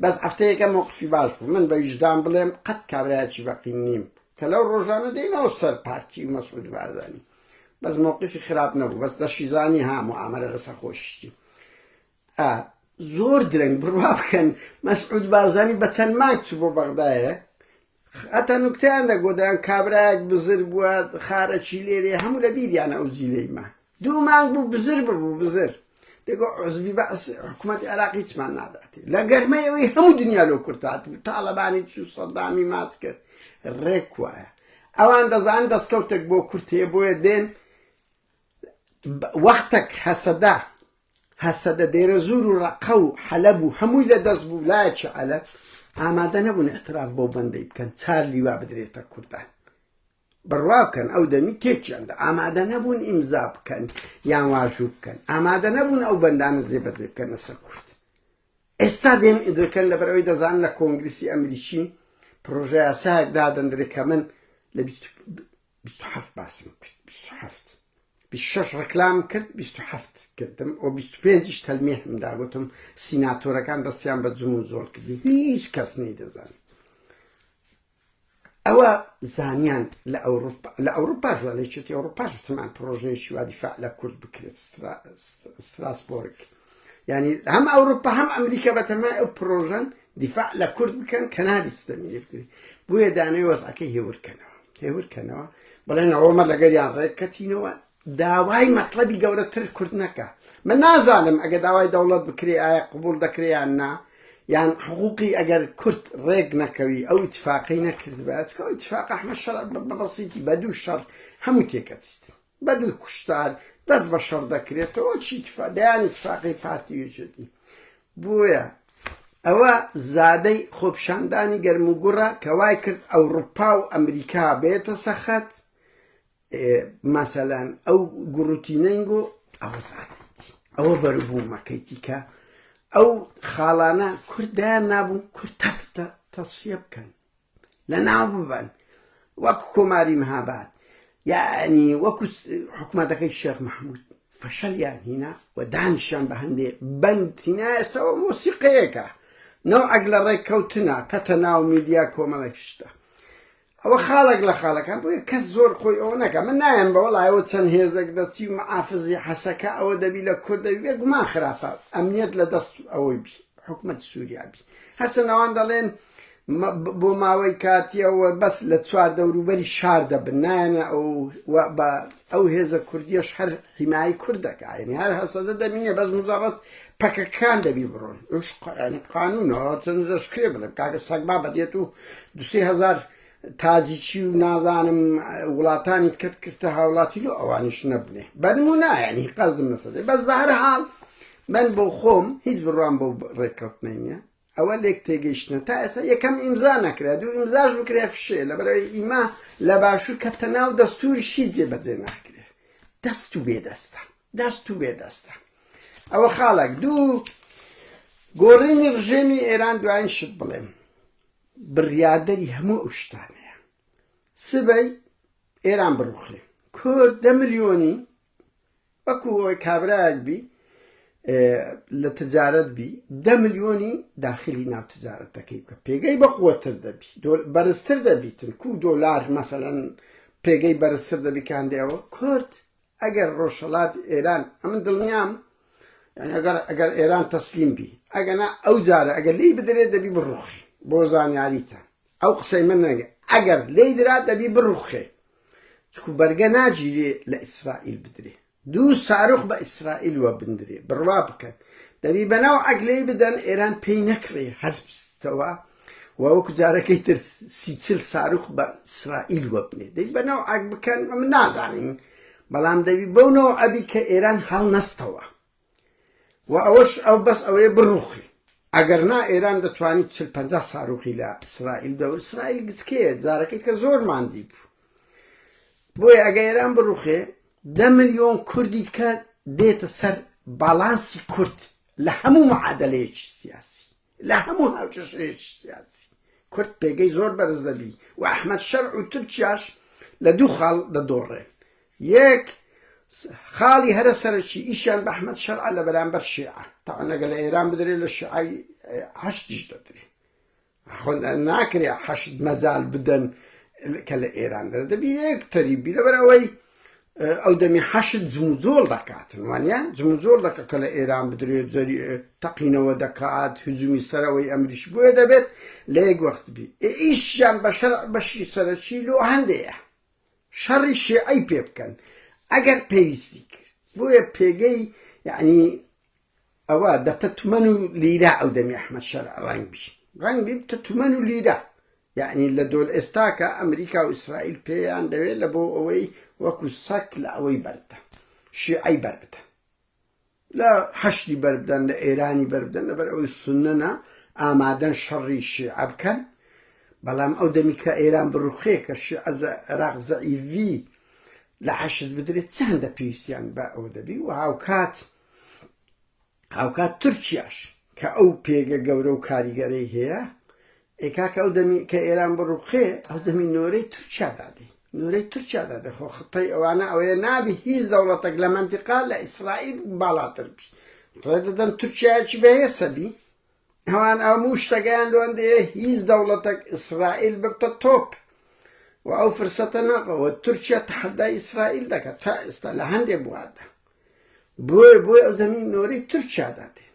Speaker 1: بەس هەفتەیەکە مەوقفی باش بوو من بە ویژدان بڵێم قەت کابرایەکی بەقین نیم. کە لەو ڕۆژانە دێنەوە سەر پارتی و مەسعود بارزانی بەس مەوقفی خراپ نەبوو بەس دەشیزانی ها موئامەرە لەسەر خۆشیشتی ئا زۆر درەنگ بڕوا بکەن مەسعود بارزانی بە چەند مانگ چوو بۆ بەغدایە هەتا نوکتەیان دەگۆ دەیان کابرایەک بزر بووە خارەکی لێرێ هەموو لە بیریانە ئەو جیلەی ما دوو مانگ بوو بزر ببوو بزر دەگۆ عزبی بەعس حکوومەتی عێراق هیچمان ناداتێ لە گەرمەی ئەوەی هەموو دنیا لۆ کورتات بوو تاڵەبانی چوو سەدامی ماچ کرد ڕێک وایە ئەوان دەزان دەستکەوتێک بۆ کورت هەیە بۆیە دێن وەختەک هەسەدە هەسەدە دێرەزوور و ڕەقە و حەلەب و هەمووی لە دەست بوو لایەکی عەلەب ئامادە نەبوون اعتراف بەو بەندەی بکەن چار لیوا بدرێتە کوردان بڕوا بکەن ئەو دەمی تێکیان دا ئامادە نەبوون ئیمزا بکەن یان واژوو بکەن ئامادە نەبوون ئەو بەندانە جێبەجێ بکەن لەسەر کورد ئێستا دێن دەکەن لەبەرئەوەی دەزانن لە کۆنگرسی ئەمریکی پرۆژە یاسایەک دادەندرێت کە من لە 27 باسم کرد 27 26 ڕکلام کرد 27 کردم و 25 تەلمیحم دا گوتم سیناتۆرەکان دەستیان بە جم و جۆڵ کردی هیچ کەس نەیدەزانی ئەوە زانیان لە ئەوروپا لە ئەوروپاش لە یەکێتی ئەوروپاش وتمان پرۆژەیەکی وا دیفاع لە کورد بکرێت ستراسبۆرگ یعنی هەم ئەوروپا هەم ئەمریکا بەتەمای ئەو پرۆژەن دیفاع لە کورد بکەن کە نابی ستەمی لێ بکرێت بۆیە دانەی وەزعەکەی هێورکەنەوە هێورکەنەوە بڵێن ئەوەمە لەگەریان ڕێککەتینەوە داوای مەتڵەبی گەورەتر کورد نەکا من نازانم ئەگە داوای دەوڵەت بکرێ ئایا قبوڵ دەکرێ یان نا یان حقوقی ئەگەر کورد ڕێک نەکەوی ئەو ئیتفاقەی نەکردبا چکە ئەو ئیتفاق ئەحمەد شەرع بە بەسیتی بە دوو شەڕ هەموو تێکەچیت بە دوو کوشتار دەست بە شەڕ دەکرێتەوە چی ئیتفاق دەیان ئیتفاقی پارتی و یەکێتی بۆیە ئەوە زادەی خۆپیشاندانی گەرموگوڕە کە وای کرد ئەوڕوپا و ئەمریکا بێتە سەخەت مەسەلەن ئەو گوڕوتینەی گۆ ئەوە زادەیتی ئەوە بەروبوومەکەیتی کە ئەو خاڵانە کورد دایان نابوو کورد تەفتە تەسفیە بکەن لە ناو ببەن وەک کۆماری مهاباد یعنی وەکو حکوومەتەکەی شێخ مححمود فەشەلیان هینا و دانیشان بە هەندێ بەند هینا ئێستاەوە مۆسیقەیەکە نەوعەک لە ڕێککەوتنە کەتە ناو میدیا کۆمەڵێک شتە ئەوە خاڵێک لە خاڵەکان بۆیە کەس زۆر خۆی ئەوە نەکە من نایەم بە وەڵایەوە چەند هێزێک دەچی و معافزی حەسەکە ئەوە دەبی لە کورد دەبی بێگومان خراپە ئەمنیەت لە دەست ئەوەی بی حکومەت سووریا بی هەرچەند ئەوان دەڵێن بۆ ماوەی کاتیەوە بەس لە چوار دەوروبەری شار دەبن نایەنە ئەو بە ئەو هێزە کوردیەش هەر حیمایی کورد دەکا یعنی هەر هەسەدە دەمینێ بەس مجرد پەکەکان دەبی بڕۆن ئەوش یعنی قانونە چەند دەشکرێ بڵێ کاکە سەگبا بەدێت و دوسێ هەزار تاجیکی و نازانم وڵاتانی کەت کردە هاوڵاتی لۆ ئەوانیش نەبنێ بەنمونە یعنی قەزم نەسەدێ بەس بە هەر حاڵ من بۆ خۆم هیچ بڕوام بۆ ڕێککەوتنەی نییە ئەوە لێک تێگەیشتنە تا ئێستا یەکەم ئیمزا نەکرا دوو ئیمزاش بکرێ فشێ لەبەرەوەی ئیمە لە باشوور کە تەناو دەستوریش هیچ جێبەجێ ناکرێ دەست و بێ دەستە دەست و بێ دەستە ئەوە خاڵێک دوو گۆڕینی ڕژێمی ئێران دوایین شت بڵێم بڕیاردەری هەموو ئەو شتانەیە سبەی ئێران بڕوخێ کورد دە ملیۆنی وەکو ئەوەی کابرایەک بی لە تجارەت بی دە ملیۆنی داخلی ناو تجارەتەکەی بکە پێگەی بە قوتر دەبی بەرزتر دەبیتن کو دۆلار مەسەلەن پێگەی بەرزتر دەبی کاندێەوە کورد ئەگەر ڕۆژهەڵات ئێران ئەمن دڵنیام یعنی ئەگەر ئەگەر ئێران تەسلیم بی ئەگەنا ئەو جارە ئەگەر لێی بدرێت دەبی بڕوخێ بۆ زانیاریتان ئەو قسەی من نەگە ئەگەر لێی درا دەبی بڕوخێ چکو بەرگە ناگیرێ لە ئیسرائیل بدرێ دوو ساروخ بە ئیسرائیل وە بندرێ بڕوا بکەن دەبی بەناو عەک لێی بدەن ئێران پێی نەکڕێ هەرستەوە و وەکو جارەکەی تر 30 ساروخ بە ئیسرائیل وە بنێ دەبی بەناو عەک بکەن من نازانین بەڵام دەبی بەو نەوە ئەبی کە ئێران هەڵنەستەوە و ئەوەش ئەو بەس ئەوەیە بڕوخێ ئەگەر نا ئێران دەتوانی 40 50 ساروخی لە ئیسرائیل دە ئیسرائیل گچکەیە جارەکەی کە زۆر ماندی بوو بۆیە ئەگە ئێران بڕوخێ دە ملیۆن کوردی کە دێتە سەر باڵانسی کورد لە هەموو معادلەیەکی سیاسی لە هەموو هاوکێشەیەکی سیاسی کورد پێگەی زۆر بەرز دەبی و ئەحمەد شەرع و تورکیاش لە دوو خاڵ دەدۆڕێن یەک خاڵی هەرە سەرەکی ئیشیان بە ئەحمەد شەرع لە بەرامبەر شیعە تاوان لەگە لە ئێران بدرێ لە شیعەی حەشدیش دەدرێ خۆ ناکرێ حەشد مەجال بدەن. کە لە ئێران دەرە دەبی یەک تەریب بی لەبەر ئەوەی ئەو دەمی حەشد جموجۆڵ دەکاتن وانە جموجۆڵ دەکە کە لە ئێران بدرێت جەری تەقینەوە دەکات هجومی سەرەوەی ئەمریش بۆیە دەبێت لە یەک وەخت بی ئیشیان بە شەرع بەشی سەرەکی لۆ هەندەیە شەڕی شیعەی پێ بکەن ئەگەر پێویستی کرد بۆیە پێگەی یعنی ئەوە دەتە تومەن و لیرە ئەو دەمی ئەحمەد شەرع ڕەنگ بی ڕەنگ بی بتە تومەن و لیرە یعنی لە دۆل ئێستاکە ئەمریکا و ئیسرائیل پێیان دەوێت لە بۆ ئەوەی وەکو سەک لە ئەوەی بەردە شیعەی بەربدە لە حەشدی بەربدەن لە ئێرانی بەربدەن لەبەر ئەوەی سوننە ئامادەن شەڕی شیعە بکەن بەڵام ئەو دەمی کە ئێران بڕوخێ کە شیعە عێراق زەعیڤی لە حەشد بدرێت چەندە پێویستیان بە ئەوە دەبی و هاوکات هاوکات تورکیاش کە ئەو پێگە گەورە و کاریگەرەی هەیە ئێ کاکە ئەو دەمی کە ئێران بڕوخێ ئەو دەمی نۆرەی تورکیا دادێ نۆرەی تورکیا دادێ خۆ خطەی ئەوانە ئەوەیە نابی هیچ دەوڵەتێک لە مەنتیقا لە ئیسرائیل باڵاتر بی ڕێ دەدەن تورکیایەکی بەهێسە بی ئەوان هەموو شتەکەیان لۆندەیە هیچ دەوڵەتێک ئیسرائیل ببتە تۆپ و ئەو فرسەتە ناقەوە تورکیا تەحەدای ئیسرائیل دەکات تا ئێستا لە هەندێک بواردا بۆیە بۆیە ئەو زەمین نۆرەی تورکیا دادێ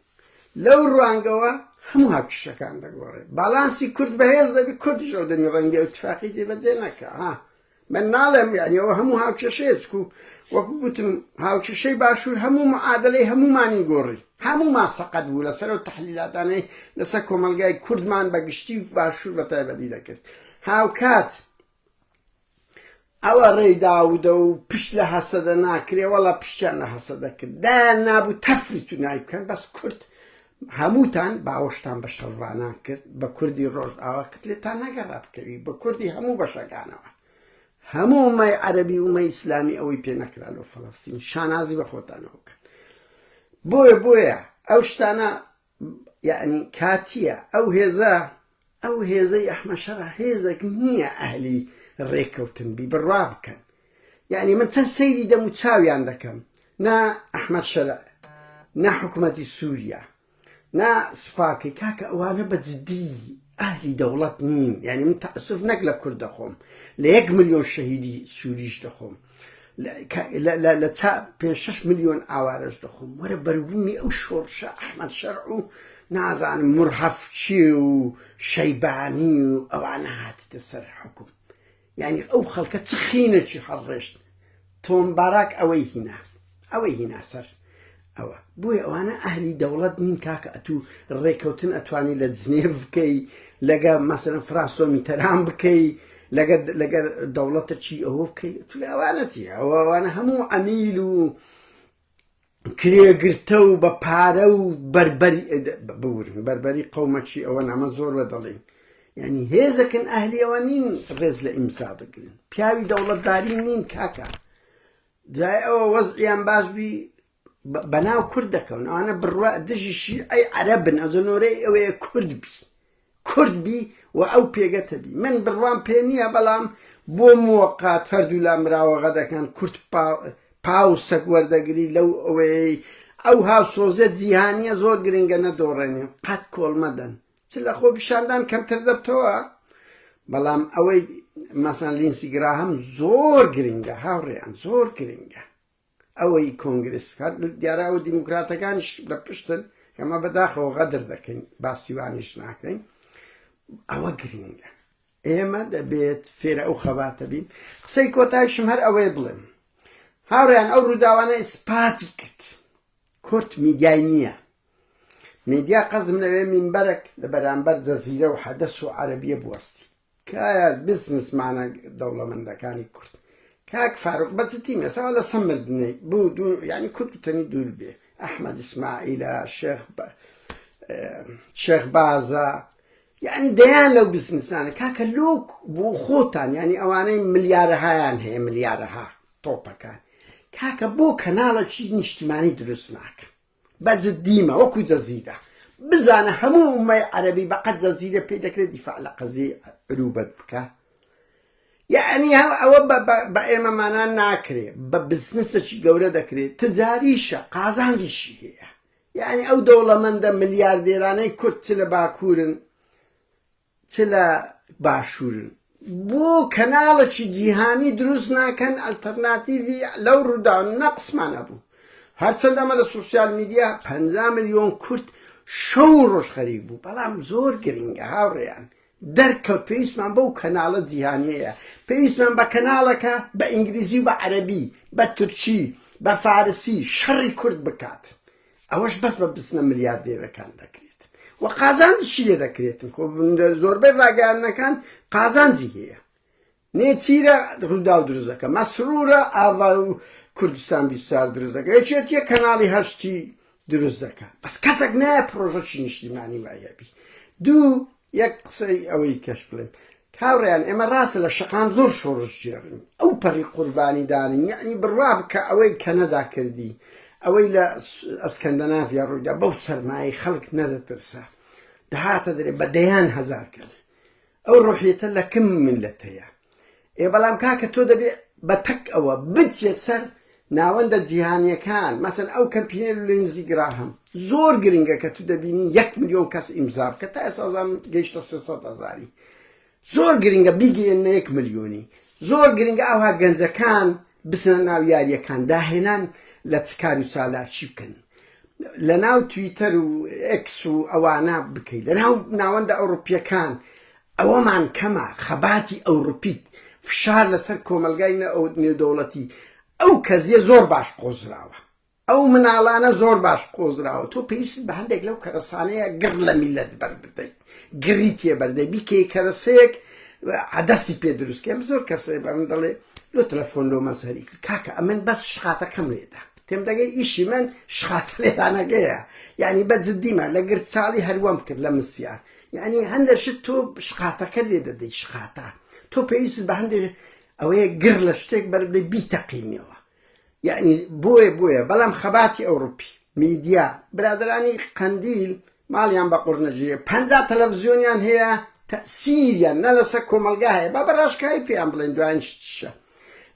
Speaker 1: لەو ڕوانگەوە هەموو هاوکیشەکان دەگۆڕێ باڵانسی کورد بەهێز دەبی کوردیش ئەو دەمی ڕەنگی ئەو اتفاقی جێبەجێ نەکا ها من ناڵێم یعنی ئەوە هەموو هاوکێشەیە چکو وەکو گوتم هاوکێشەی باشوور هەموو معادلەی هەمومانی گۆڕی هەمومان سەقەت بوو لەسەر ئەو تحلیلاتانەی لەسەر کۆمەلگای کوردمان بە گشتی و باشوور بە تایبەتی دەکرد هاوکات ئەوە ڕێی داودە و پشت لە هەسەدە ناکرێ وەڵا پشتیان لە هەسەدە کرد دایان نابوو تەفری تونای بکەن بەس کورد هەمووتان باوەشتان بە شەڕڤانان کرد بە کوردی ڕۆژئاوا کرد لێتان نەگەڕا بکەوی بە کوردی هەموو بەشەکانەوە هەموو ئومەی عەرەبی ئومەی ئیسلامی ئەوەی پێ نەکرا لۆ فەڵەستین شانازی بە خۆتانەوە بکەن بۆیە بۆیە ئەو شتانە یەعنی کاتیە ئەو هێزە ئەو هێزەی ئەحمە شەرع هێزێک نییە ئەهلی ڕێککەوتن بی بڕوا بکەن یعنی من چەند سەیری دەم و چاویان دەکەم نا ئەحمەد شەرع نا حکوومەتی سووریا نا سوپاکەی کاکە ئەوانە بە جدی ئەهلی دەوڵەت نین یعنی من تەئسوف نەک لە کورد دەخۆم لە 1 ملیۆن شەهیدی سووریش دەخۆم لە پێ 6 ملیۆن ئاوارەش دەخۆم وەرە بەربوونی ئەو شۆڕشە ئەحمەد شەرع و نازانم مرهەف چێ و شەیبانی و ئەوانە هاتیتە سەر حکوم یعنی ئەو خەڵکە چ خینێکی هەڵڕێشت تۆم باراک ئەوەی هینا ئەوەی هینا سەر ئەوە بۆیە ئەوانە ئەهلی دەوڵەت نین کاکە ئەتوو ڕێکەوتن ئەتوانی لە جنێڤ بکەی لەگە مەسەلەن فرانسۆ میتەران بکەی لەگەر لەگەر دەوڵەتە چی ئەوە بکەی تو لە ئەوانە چی ئەوە ئەوانە هەموو عەمیل و کرێگرتە و بە پارە و بەربەری ببورن بەربەری قەومەکی ئەوە نامە زۆر بە دەڵێن یعنی هێزەکن ئەهلی ئەوە نین ڕێز لە ئیمزا بگرن پیاوی دەوڵەتداری نین کاکە دوای ئەوە وەزعیان باش بی بەناو کورد دەکەون ئەوانە بڕوا دژی شیعەی عەرەبن ئەوجە نۆرەی ئەوەیە کورد بی کورد بی و ئەو پێگەتە بی من بڕوام پێ نییە بەڵام بۆ موەقات هەردوو لا مراوەغە دەکەن کورد پاو سەک وەردەگری لەو ئەوەیەی ئەو هاوسۆزیە جیهانیە زۆر گرنگە نەدۆڕێنێ قەت کۆڵ مەدەن چ لە خۆپیشاندان کەمتر دەبتەوە بەڵام ئەوەی مەسەن لینسی گراهەم زۆر گرنگە هاوڕێیان زۆر گرنگە ئەوەی کۆنگرس هەر دیارە ئەو دیموکراتەکانیش لە پشتن ئەمە بەداخەوە غەدر دەکەین باسی وانیش ناکەین ئەوە گرنگە ئێمە دەبێت فێرە ئەو خەباتە بین قسەی کۆتایشم هەر ئەوەیە بڵێم هاوڕیان ئەو ڕووداوانە ئیسپاتی کرد کورد میدیای نییە میدیا قەزم لەوێ مینبەرەک لە بەرامبەر جەزیرە و حەدەس و عەرەبیە بوەستی کایە بزنسمانە دەوڵەمەندەکانی کورد کاک فاروق بە جدی مێسا لە سە مردنەی بوو دوور یعنی کورد تەنی دوور بێ ئەحمەد ئیسماعیلە شێخ شێخ بازە یعنی دەیان لەو بزنسانە کاکە لۆک بۆ خۆتان یعنی ئەوانەی ملیارەهایان هەیە ملیارەها تۆپەکان کاکە بۆ کەناڵێکی نیشتیمانی دروست ناکەن بە جدیمە وەکو جەزیرە بزانە هەموو ئومەی عەرەبی بەقەد جەزیرە پێی دەکرێت دیفاع لە قەزیەی عروبەت بکە یعنی ئەوە بە ئێمەمانان ناکرێ بە بزنسێکی گەورە دەکرێت تجاریشە قازانجیشی هەیە یعنی ئەو دەوڵەمەندە ملیاردێرانەی کورد چ لە باکوورن چ لە باشوورن. بۆ کەناڵێکی جیهانی دروست ناکەن ئەلتەرناتیڤی لەو ڕووداو نەقسمان هەبوو هەرچەند ئەمە لە سوسیال میدیا 50 ملیۆن کورد شەو و ڕۆژ خەریک بوو بەڵام زۆر گرنگە هاوڕێیان دەرکەوت پێویستمان بەو کەناڵە جیهانیەیە پێویستمان بە کەناڵەکە بە ئینگلیزی و بە عەرەبی بە تورکی بە فارسی شەڕی کورد بکات ئەوەش بەس بە بزنە ملیاردێرەکان دەکرێت و قازانجیشی لێ دەکرێتن خۆ زۆربەی ڕاگەیاندنەکان قازانجی هەیە نێچیرە ڕووداو دروست دەکە مەسرورە ئاڤا و کوردستان 24 دروست دەکە یەکێتیە کەناڵی هەشتی دروست دەکە بەس کەسێک نایە پرۆژەکی نیشتیمانی وای هەبی دوو یەک قسەی ئەوەی کەش بڵێم هاوڕێیان ئێمە ڕاستە لە شەقام زۆر شۆڕشگێڕین ئەو پەڕی قوربانیدانین یەعنی بڕوا بکە ئەوەی کەنەدا کردی ئەوەی لە ئەسکەندەنافیا ڕوویدا بەو سەرمایەی خەڵک نەدەترسا دەهاتە دەرێ بە دەیان هەزار کەس ئەو ڕۆحیەتە لە کم میللەت هەیە ئێ بەڵام کاکە تۆ دەبێ بە تەک ئەوە بچێ سەر ناوەندە جیهانیەکان مەسەن ئەو کەمپینە لینزی گراهەم زۆر گرنگە کە تو دەبینی یەک ملیۆن کەس ئیمزا بکە تا ئێستا زانم گەیشتە 300 هەزاری زۆر گرنگە بیگەیەنە یەک ملیۆنی زۆر گرنگە ئەوها گەنجەکان بچنە ناو یاریەکان داهێنان لە چ کار و چالاکی بکەن لە ناو تویتەر و ئێکس و ئەوانە بکەیت لە ناو ناوەندە ئەوروپیەکان ئەوەمان کەمە خەباتی ئەوروپیت فشار لەسەر کۆمەلگای نێودەوڵەتی ئەو کەزیە زۆر باش قۆزراوە ئەو مناڵانە زۆر باش قۆزراوە تۆ پێویست بە هەندێک لەو کەرەسانەیە گڕ لە میلەت بەربدەیت گڕی تێبەردەی بیکەی کەرەسەیەک عدەسی پێ دروست کەم زۆر کەسێ بە من دەڵێ لۆ تەلەفۆن لۆ مەزهەری کرد کاکە ئەمن بەس شقاتەکەم لێدا تێم دەگەی ئیشی من شقاتە لێدانەکەیە یعنی بە جدیمە لە گرچاڵی هەروەم کرد لە مسیار یعنی هەندێک شت تۆ شقاتەکە لێ دەدەی شقاتە تۆ پێویست بە هەندێک ئەوەیە گڕ لە شتێک بەربدەی بیتەقینەوە یەعنی بۆیە بۆیە بەڵام خەباتی ئەوڕوپی میدیا برادەرانی قەندیل ماڵیان بە قوڕ نەژیرێ 50 تەلەڤزیۆنیان هەیە تەسیریان نە لەسەر کۆمەلگا هەیە با بە ڕاشکاوی پێیان بڵێن دوایین شتیشە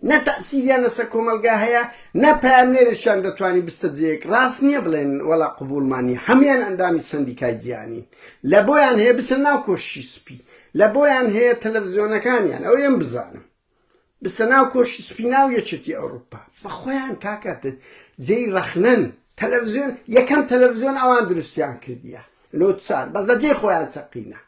Speaker 1: نە تەسیریان لەسەر کۆمەلگا هەیە نە پەیامنێرێکیان دەتوانی بستە جێیەک ڕاست نییە بڵێن وەڵا قبوڵمان نییە هەموان ئەندامی سەندیکای جیهانین لە بۆیان هەیە بچنە ناو کۆشکی سپی لە بۆیان هەیە تەلەڤزیۆنەکانیان ئەوەیان بزانم بستە ناو کۆشکی سپی ناو یەکێتی ئەوروپا بەخۆیان کاکە جێی ڕەخنەن تەلەڤزیۆن یەکەم تەلەڤزیۆن ئەوان دروستیان کردیە لۆ چار بەس لە جێی خۆیان چەقینە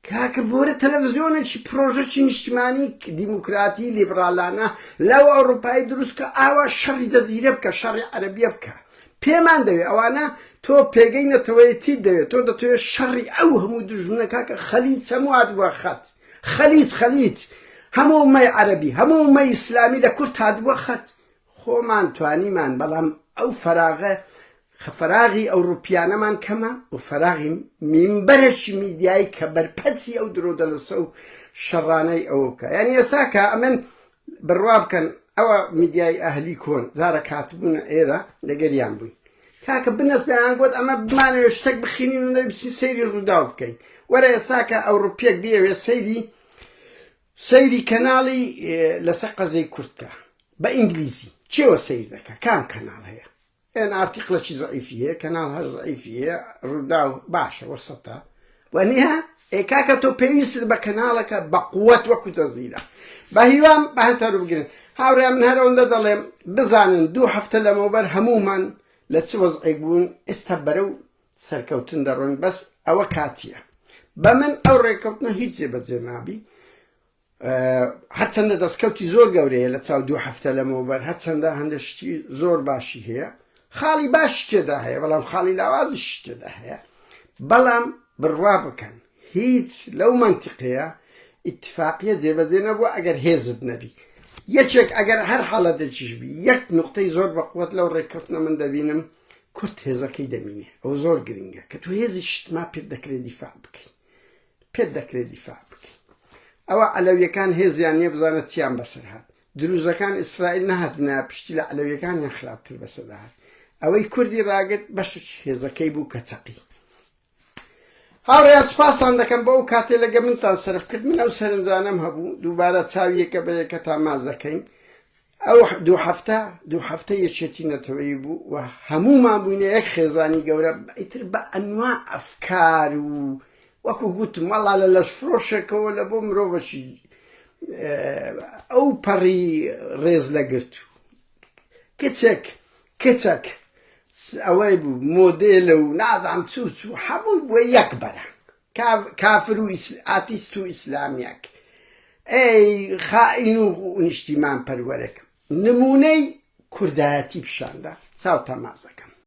Speaker 1: کاکە بۆرە تەلەڤزیۆنێکی پرۆژەکی نیشتیمانی دیموکراتی لیبرالانە لەو ئەوروپایی دروست کە ئاوا شەڕی جەزیرە بکە شەڕی عەرەبیە بکە پێمان دەوێ ئەوانە تۆ پێگەی نەتەوەیەتی دەوێت تۆ دەتەوێت شەڕی ئەو هەموو دوژمنە کاکە خەلیج هەموو هاتبووە خەت خەلیج خەلیج هەموو مەی عەرەبی هەموو مەی ئیسلامی لە کورد هاتبووە خەت خۆمان توانیمان بەڵام ئەو فەراغە فەراغی ئەوروپیانەمان کەمە و فەراغی مینبەرەشی میدیایی کە بەرپەرچی ئەو درۆ دەلەسە و شەڕانەی ئەوە بکە یعنی ئێستا کە ئەمن بڕوا بکەن ئەوە میدیای ئەهلی کۆن جارە کاتبوون ئێرە لەگەریان بووین کاکە بنەس پێیان گوت ئەمە بمانەوێت شتێک بخینین و بچین سەیری ڕووداو بکەین وەرە ئێستا کە ئەوروپیەک بیەوێت سەیری سەیری کەناڵی لەسەر قەزەی کورد بکە بە ئینگلیزی چێوە سەیر دەکە کام کەناڵ هەیە ئێن ئارتی قلەکی زەعیفی هەیە کەناڵ هەر زەعیفی هەیە ڕووداو باشە وەسەتە وەنیە ئێ کاکە تۆ پێویستت بە کەناڵەکە بە قووەت وەکو جەزیرە بە هیوام بە هەتەر بگرن هاوڕێ من هەر ئەوەندە دەڵێم بزانن دوو هەفتە لەمەوبەر هەموومان لە چ وەزعێک بوون ئێستا بەرەو سەرکەوتن دەڕۆین بەس ئەوە کاتیە بە من ئەو ڕێککەوتنە هیچ جێبەجێ نابی هەرچەندە دەستکەوتی زۆر گەورەیە لە چاو دوو هەفتە لەمەوبەر هەرچەندە هەندێک شتی زۆر باشی هەیە خاڵی باش تێدا هەیە بەڵام خاڵی لاوازی تێدا هەیە بەڵام بڕوا بکەن هیچ لەو منتیقەیە ئیتفاقیە جێبەجێ نەبووە ئەگەر هێزت نەبی یەکێک ئەگەر هەر حاڵەتێکیش بی یەک نقطەی زۆر بەقوت لەو ڕێککەوتنە من دەبینم کورد هێزەکەی دەمینێ ئەو زۆر گرنگە کە تۆ هێزی شتما پێت دەکرێت دیفاع بکەیت پێت دەکرێت دیفاع بکەی ئەوە عەلەویەکان هێزیان نیە بزانە چیان بەسەر هات دروزەکان ئیسرائیل نەهاتبنایە پشتی لە عەلەویەکانیان خراپتر بەسەر دەهات ئەوەی کوردی ڕاگرت بەشێکی هێزەکەی بوو کە چەقی هاوڕێیان سوپاستان دەکەم بۆ ئەو کاتێ لەگە منتان سەرف کرد من ئەو سەرنجانەم هەبوو دووبارە چاوی یەکە بە یەکەتان ماچ دەکەین ئەو دوو هەفتە دوو هەفتە یەکێتی نەتەوەیی بوو و هەموومان بووینە یەک خێزانی گەورە ئیتر بە ئەنوا ئەفکار و وەکو گوتم وەڵا لە لەشفرۆشێکەوە لە بۆ مرۆڤەکی. ئەو پەڕی ڕێز لە گرتوو کچێک کچەک ئەوەی بوو مۆدێلە و نازام چوو چوو هەمووی بووە یەک بەرە کافر و ئاتیست و ئیسلامیەک ئەی خائین و نیشتیمان پەروەرێک نمونەی کوردایەتی پیشاندا چاو تەمازەکەم.